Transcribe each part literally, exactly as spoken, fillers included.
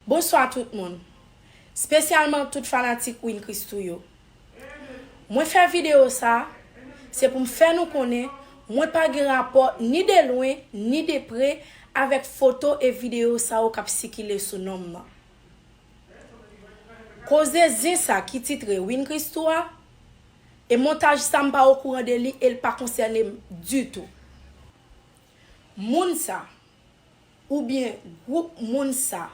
Bonswa tout moun, spesyalman tout fanatik Win Christoo yo. Mwen fè videyo sa, se pou m fè nou konnen mwen pa gen rapò ni de lwen ni de pre avèk foto e videyo sa yo k ap sikile sou non m nan. Koze zen sa ki titre Win Christoo a, e montaj sa m pa okouran de li e l pa konsène m ditou. Moun sa, oubyen gwoup moun sa,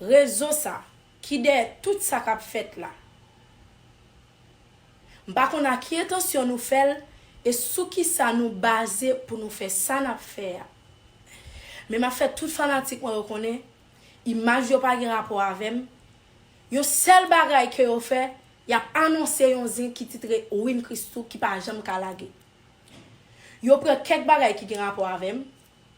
rezo sa, ki dèyè tout sa k ap fèt la. M pa konn a ki entansyon nou fè l e sou kisa nou baze pou nou fè sa n ap fè a. Men m ap fè tout fanatik mwen yo konnen, imaj yo pa gen rapò avè m. Yon sèl bagay ke yo fè, y ap anonse yon zen ki titre Win Christoo ki pa janm ka lage. Yo pran kèk bagay ki gen rapò avè m,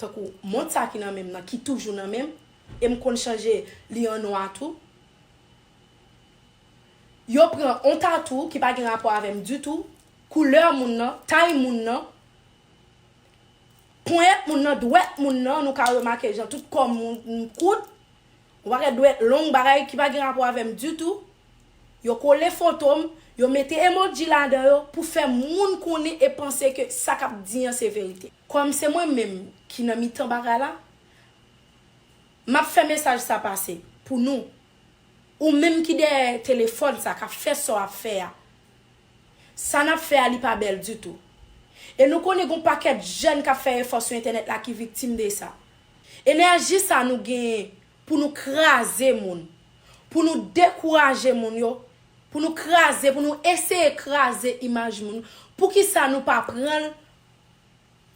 tankou mont sa ki nan men m nan, ki toujou nan men m, e m konn chanje li an nwa tou. Yo pran on tatou ki pa gen rapò avè m ditou, koulè moun nan, tay moun nan, ponyèt moun nan, dwèt moun nan, nou ka remake jan tout kò moun kout, yon pakèt dwèt long, bagay ki pa gen rapò avè m ditou. Yo kole foto m, yo mete emoji ladan yo pou fè moun konnen e panse ke sa k ap di an se verite. Kòm se mwen menm ki nan mitan bagay la, m ap fè mesaj sa pase pou nou. Ou menm ki dèyè telefòn sa, k ap fè sa w ap fè a. Sa n ap fè a, li pa bèl ditou. E nou konnen gen yon pakèt jèn k ap fè efò sou entènèt la ki viktim de sa. Enèji sa nou genyen pou nou kraze moun, pou nou dekouraje moun yo, pou nou kraze, pou nou eseye kraze imaj moun, poukisa nou pa pran l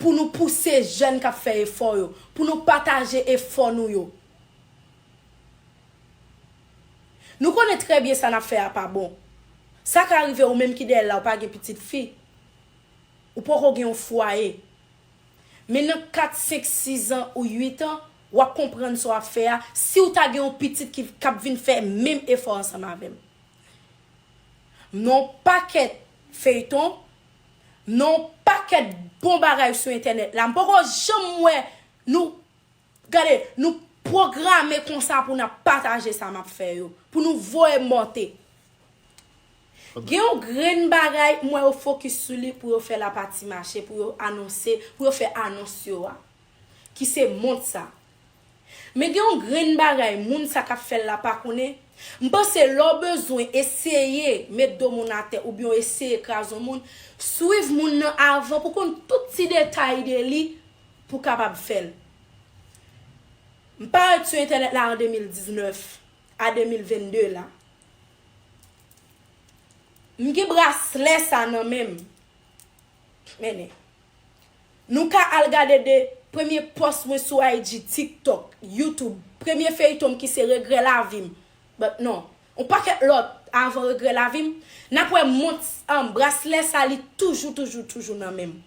pou nou pouse jèn k ap fè efò yo, pou nou pataje efò nou yo? Nou konnen trè byen sa n ap fè a pa bon. Sa ka rive ou menm ki dèyè l la, ou pa gen pitit fi. Ou poko gen yon fwaye. Men nan kat, senk, sis an ou uit an, w ap konprann sa w ap fè a, si w ta gen yon pitit ki, k ap vin fè menm efò ansanm avè m. M nan yon pakèt feyton, m nan yon pakèt bon bagay sou entènèt la. M poko janm wè nou, gade, nou pwograme konsa pou n ap pataje sa m ap fè yo, pou nou voye monte. Gen yon grenn bagay, m wè yo fokis sou li pou yo fè lapati mache, pou yo anonse, pou yo fè anons yo a, ki se mont sa. Men gen yon grenn bagay moun sa k ap fè l la pa konnen. M panse lè w bezwen eseye met do moun atè oubyen w eseye kraze yon moun, swiv moun nan avan pou konn tout ti detay de li pou w kapab fè l. M parèt sou entènèt la an de mil diznèf a de mil venn de la. M gen braslè sa nan men m. Men, nou ka al gade de premye pòs mwen sou I G, TikTok, YouTube, premye feyton m ki se Regrè Lavi m. But non, yon pakèt lòt avan Regrè Lavi m. N ap wè mont, um, braslè sa, li toujou, toujou, toujou nan men m.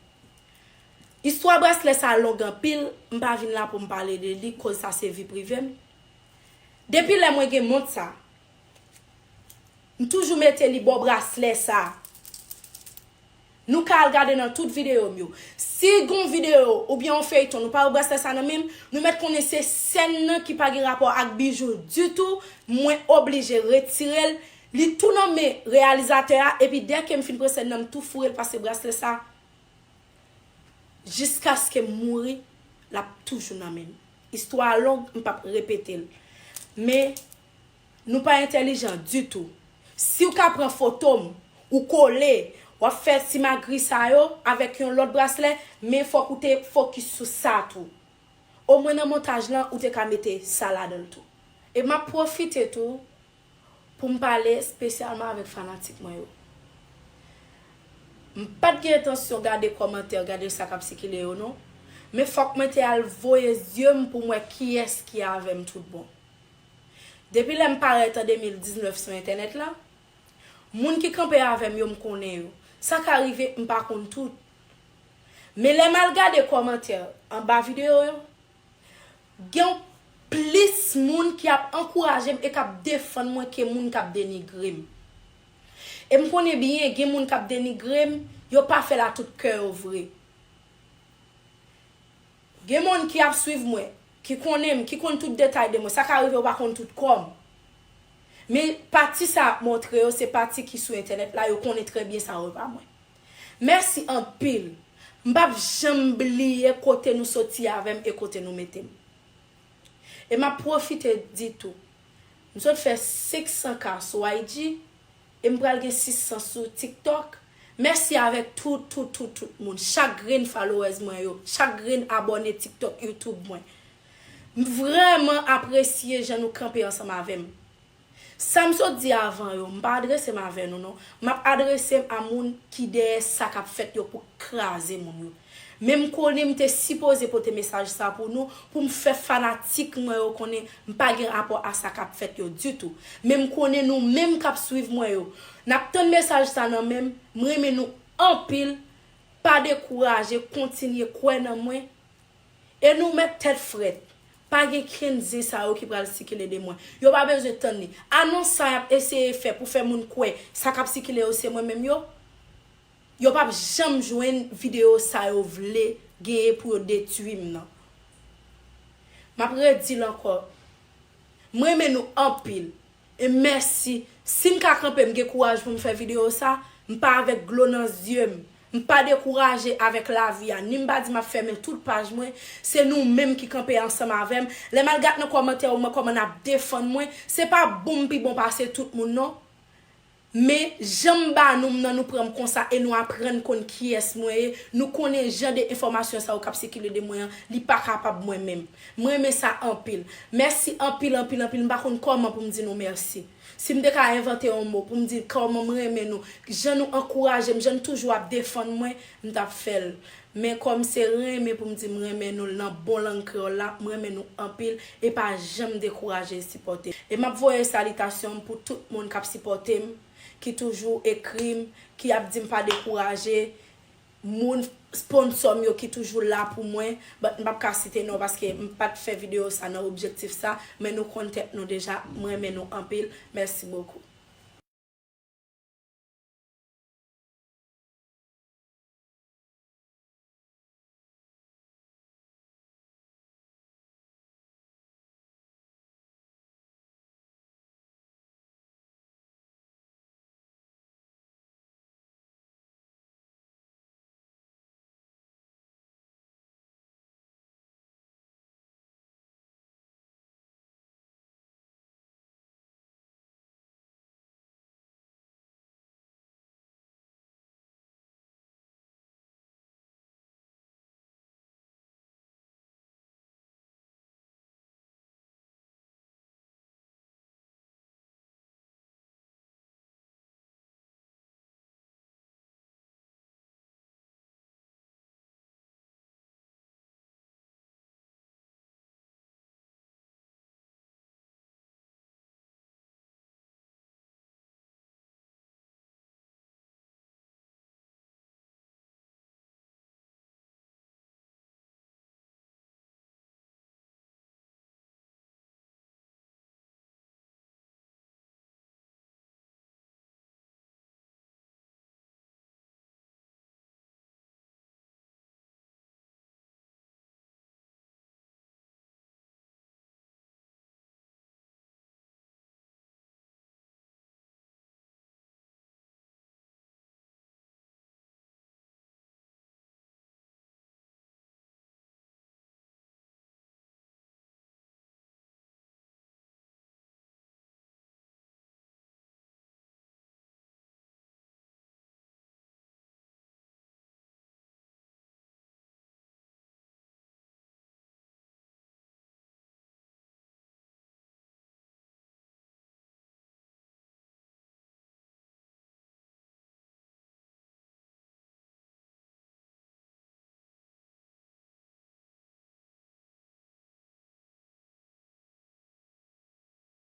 Istwa braslè sa long anpil, m pa vin la pou m pale de li, koz sa se vi prive m. Depi lè mwen gen mont sa, m toujou mete li bò braslè sa. Nou ka al gade nan tout videyo m yo. Si gon videyo oubyen yon feyton nou pa wè braslè sa nan men m, nou mèt konnen se sèn nan ki pa gen rapò ak bijou ditou, mwen oblije retire l. Li tou nan men reyalizatè a, epi dèke m fin pran sèn nan, m tou foure l, paske braslè sa, jiskaske m mouri, l ap toujou nan men m. Istwa a long, m p ap repete l. Men, nou pa entèlijan ditou. Si w ka pran foto m, ou kole, w ap fè simagri sa yo avèk yon lòt braslè, men fòk ou te fokis sou sa tou. Omwen nan montaj lan, ou te ka mete sa ladan l tou. E m ap pwofite tou pou m pale espesyalman avèk fanatik mwen yo. M pa t gen entansyon gade kòmantè, gade sa k ap sikile yo non. Men fòk mwen te al voye zye m pou m wè kiyès ki avè m tout bon. Depi lè m parèt an de mil diznèf sou entènèt la, moun ki kanpe avè m yo, m konnen yo. Sa ka rive, m pa konn tout. Men lè m al gade kòmantè anba videyo yo, gen plis moun ki ap ankouraje m e k ap defann mwen ke moun k ap denigre m. E m konnen byen, gen moun k ap denigre m, yo pa fè l a tout kè yo vre. Gen moun ki ap swiv mwen, ki konnen m, ki konn tout detay de mwen. Sa ka rive yo pa konn tout kò m. Men pati sa ap montre yo, se pati ki sou entènèt la, yo konnen trè byen sa yo pa mwen. Mèsi anpil. M p ap janm bliye kote nou soti avè m e kote nou mete m. E m ap pwofite di tou, m sot fè senk san K sou I G e m pral gen sis san sou TikTok. Mèsi avèk tout, tout, tout, tout moun. Chak grenn followers mwen yo, chak grenn abòne TikTok, YouTube mwen. M vrèman apresye jan nou kanpe ansanm avè m. Sa m sot di avan yo, m pa adrese m avè nou non. M ap adrese m a moun ki dèyè sa k ap fèt yo pou kraze moun yo. Men m konnen m te sipoze pote mesaj sa pou nou, pou m fè fanatik mwen yo konnen m pa gen rapò a sa k ap fèt yo ditou. Men m konnen nou menm k ap swiv mwen yo, n ap tann mesaj sa nan men m, m renmen nou anpil, pa dekouraje, kontinye kwè nan mwen. E nou mèt tèt frèt. Pa gen kenn zen sa yo ki pral sikile de mwen. Yo pa bezwen tann li. Anons sa y ap eseye fè pou fè moun kwè sa k ap sikile yo se mwen menm yo, yo p ap janm jwenn videyo sa yo vle genyen pou yo detwi m nan. M ap redi l ankò. M renmen nou anpil. E mèsi. Si m ka kanpe, m gen kouraj pou m fè videyo sa, m pa avèk dlo nan zye m. M pa dekouraje avèk lavi a. Ni m pa di m ap fèmen tout paj mwen. Se nou menm ki kanpe ansanm avè m. Lè m al gad nan kòmantè yo, m wè kòman n ap defann mwen. Se pa bon m pi bon pase tout moun non. Men, jan m ba nou m nan, nou pran m konsa e nou aprann konn kiyès mwen ye. Nou konnen jan de enfòmasyon sa yo k ap sikile de mwen an, li pa kapab mwen menm. M renmen sa anpil. Mèsi anpil, anpil, anpil. M pa konn kòman pou m di nou mèsi. Si m te ka envante yon mo pou m di kòman m renmen nou, jan nou ankouraje m, jan nou toujou ap defann mwen, m t ap fè l. Men kòm se renmen pou m di m renmen nou nan bon lang kreyòl la, m renmen nou anpil e pa janm dekouraje sipòte m. E m ap voye salitasyon m pou tout moun k ap sipòte m, ki toujou ekri m, ki ap di m pa dekouraje. Moun sponsò m yo ki toujou la pou mwen, but m p ap ka site non paske m pa t fè videyo sa nan objektif sa, men nou konn tèt nou deja, m renmen nou anpil, mèsi bokou.